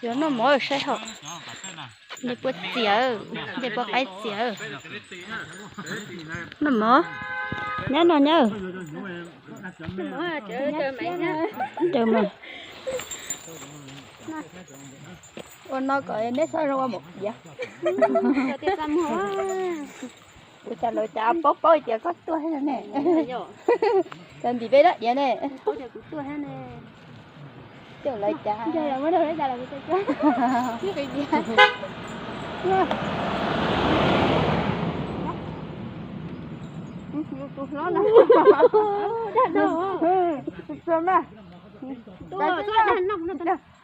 Yuav noj mov saib hauv. Nce puab txias, nce puab qaib txias. Noj mov, nyab noj nyab. Ua no kom neb txhob zoo ua mov diav. Ua cas lawv cas paub paub tias koj tuaj thiab ne. Cas ntim peb dab diav ne. Coj lawv cas. Tus hlob no. Noj tus no.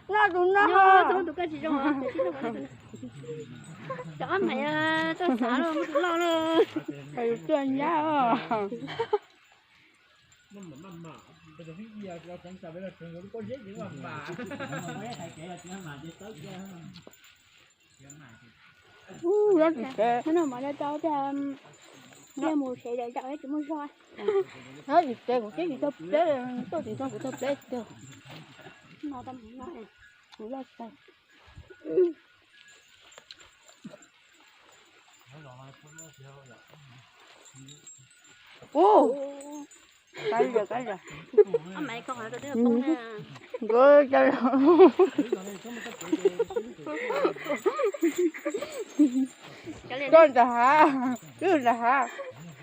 Cov ob mas tuaj xav los muaj tus loj na. Tuaj nyab os. Ub, nyob tsis tsev. Nyob mus sawv daws zaum tsis muaj zog. Nyob tsis tsev kuv twb tsis tau pleb, tuaj tsis tau kuv tau pleb tiag. Kuv loj tsis tau. Ub, kab zas, kab zas. Nkawd ca, koj nram hav, wb nram hav,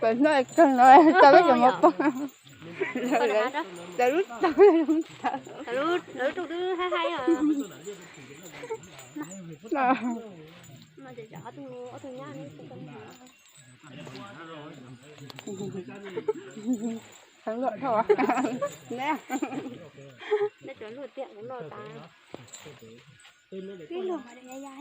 pem no kawg no tau peb cov mov pog. Lawv lub tau, lawv lub tau. Heev lawm dhau. Tib lug mas ya ya.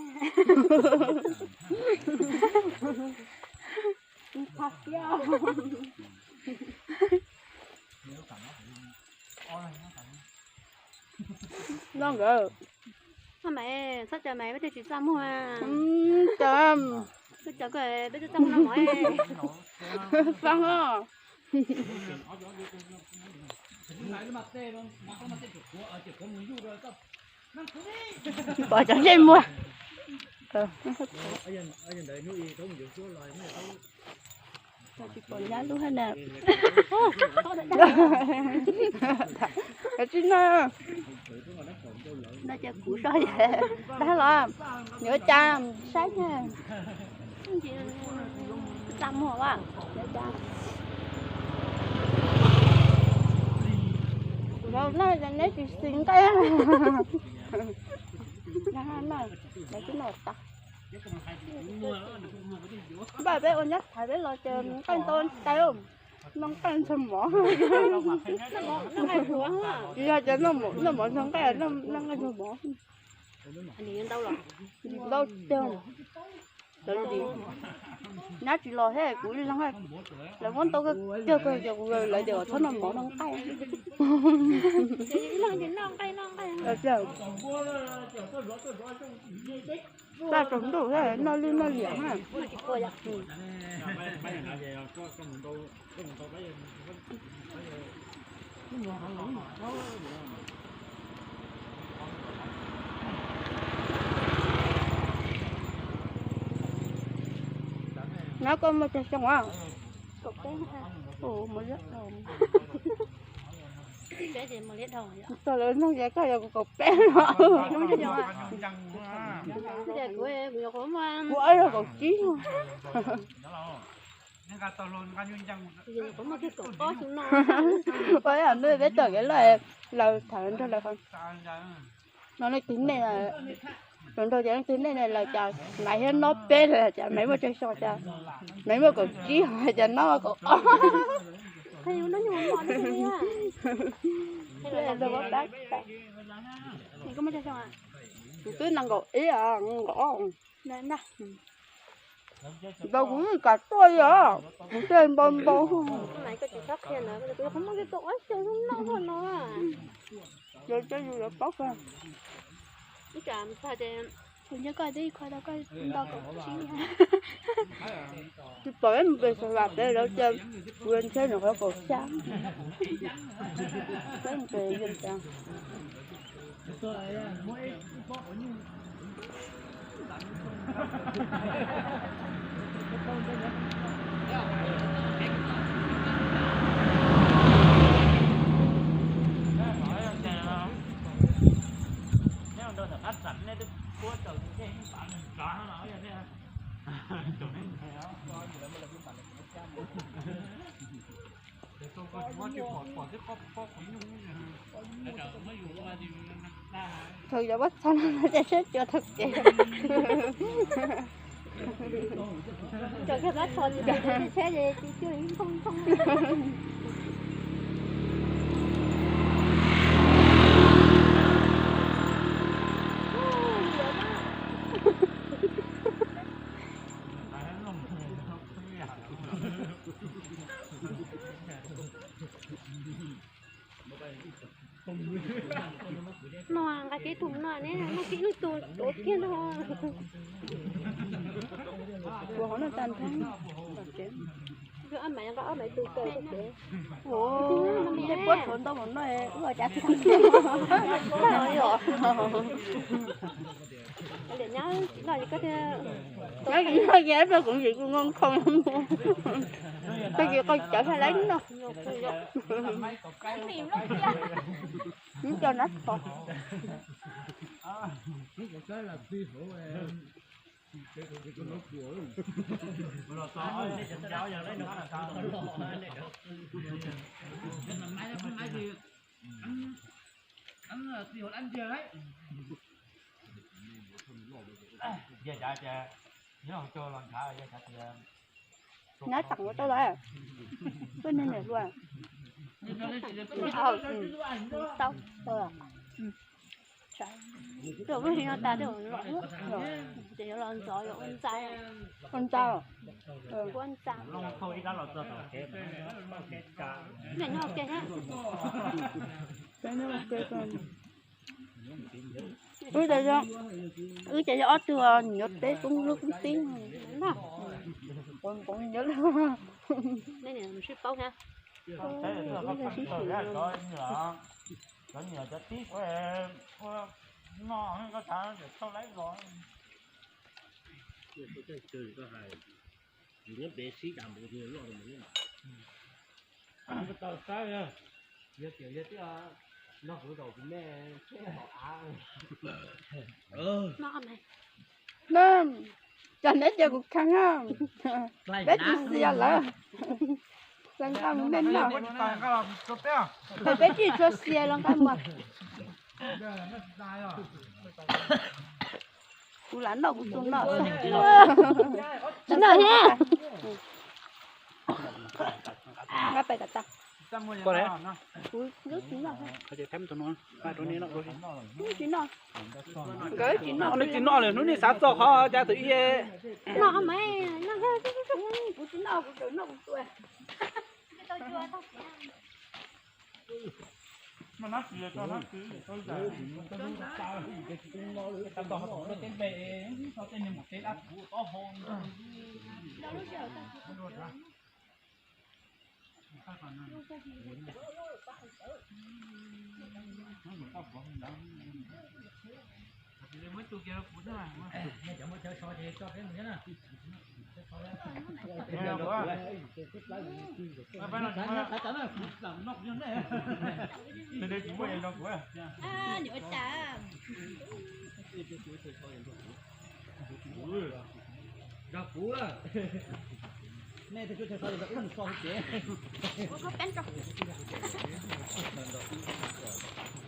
No nkawd. Txhob caw mas peb twb tsis txaj muag. Txhob caw, peb twb txaj muag no mov. Fab os. Tsis pom cov ntsej muag. Tsis pom nyab lub hab na. Tsis no. No ces kuv so dab los yuav cas saib na. Txaj muag a. Neb tsis xis nqaij. Npaj peb ua nyab thaiv peb los ces nqaij ntau tais, noj nqaij ntxhua mov. Yog ces noj mov ntxhua nqaij, noj nqaij ntxhua mov. Ntau tiag. Lawv nyab tsis los thiab kuv ib leeg, lawv muab ntau kawg tiag kawg ces kuv lawv tias kom txhob noj mov noj nqaij. Txaj tsaus ntuj thiab noj lwj noj liam na. Nyob koj muaj tsawg xyoo a? Txog lawv nug ces koj yog kaum peb los? Kuv ob yog kaum tsib. Ua ib yam ntuj peb txom kev loj, lawv tham nrog lawv no leej twg nej, lawv nrog tias leej twg nej ne, lawv cas Maiv thiab Nob peb lawm, cas Maiv muaj tsawg xyoo, cas Maiv muaj kaum tsib, cas Nob muaj kaum ob. Kuv twb nees nkaum ib, nees nkaum ob. Ntaus kuv yeej kam tuaj li os, kuv thiaj npau npau. Lawv cov yus lawv paub kawg. Tsis pom peb mus pem Xav Vam pem lawv tias kuv yuav ntshe nws qhov kaum xya. Peb mus pem Vias Cas. Thaum yog pab txog no ces sab cua thaum kev. Cov kab pab txog ces tsheb ces tsis cua ib thooj thooj. No nqa kev tus no ne, nqa kev wb tus tuav kiag no. Ua hov no tag nrho. Ob maiv nqa ob maiv tus kawm tag kev. Ua, nej puab tshuav ntau mus no wb ua cas tsis tau. Liam nyab tsis loj li koj thiab. Nyab tsis loj ces peb kuv yim kuv nkoos khoom mus. Koj yim qau cawv tag lawm no. Neb cov nab tod. Nab tseem ua tau lawm. Koj niag niam hluas. Tau. Tej zaum lub hli no tas tej zaum los, ces yuav los ntxov yuav ua ntxa. Ua ntxa. Ua ntxa. Niam nyob ua ke thiab. Wb ces yog, wb ces yog ob tug nyuam teb koob lub koob tib. Npoo npoo nyuam lub. Wb sib paub thiab. Cov niam cov tib ua no koj thav tau laib los. Tau saib, yog tias yog twb nrog kuv zaum kuv me seb tom av. Cov neb ces kuv kheev, peb tsis xias lawm. Los nqa mus nej noj. Peb tsis tshua xias los nqa mus. Kuv lam noj kuv tus noj. Tsis noj thiab. Nqa pais kom tag. Kuv tsis noj. Tsis noj. Nkawd tsis noj. Nws tsis noj lawm hnub nej xav txog qhov cas tus ib. Noj mas, kuv tsis noj, kuv tseem noj kuv tus.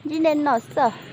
Ntsib nej noj xwb.